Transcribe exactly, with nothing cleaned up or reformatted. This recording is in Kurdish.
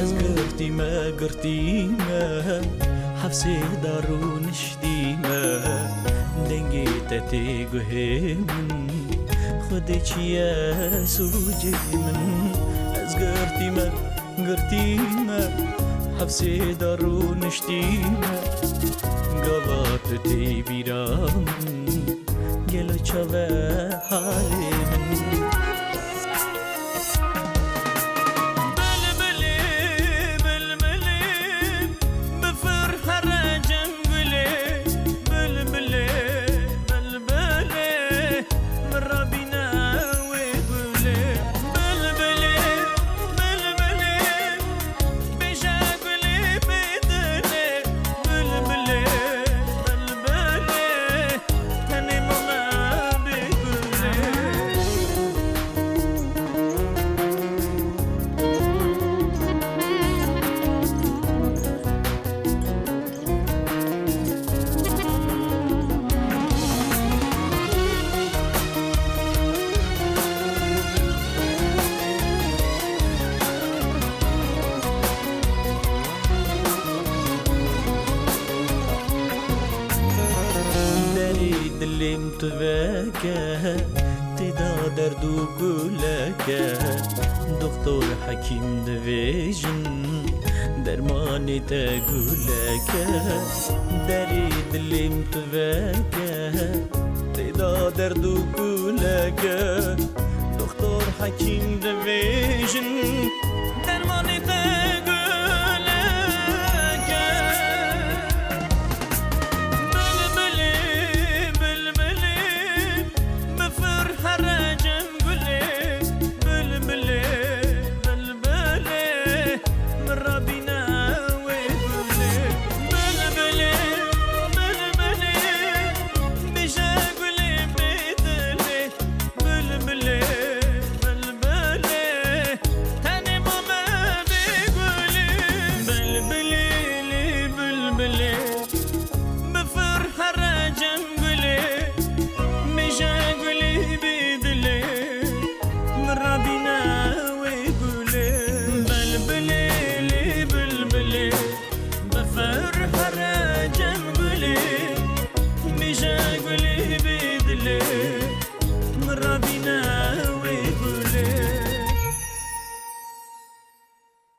Ez girtî me, girtî me, hefsê dar û niştî me, dengê te tê guhê min, Xwedê çi ye sûcê min? Ez girtî me, girtî me, hefsê dar û niştî me, gava tu tê bîra min, gelo çav e halê min? Bilbilê, bilbilê, bifir here cengulê, bilbilê, bilbilê, min rabîne wê gulê. Bilbilê, bilbilê, bêje gulê bê dilê, bilbilê, bilbilê, tenê mame bê gulê. Derê dilê min tu veke, tê da derd û guleke. Doxtor hekîm divêjin, dermanê te guleke. Derê dilê min tu veke, tê da derd û guleke. Doxtor hekîm divêjin,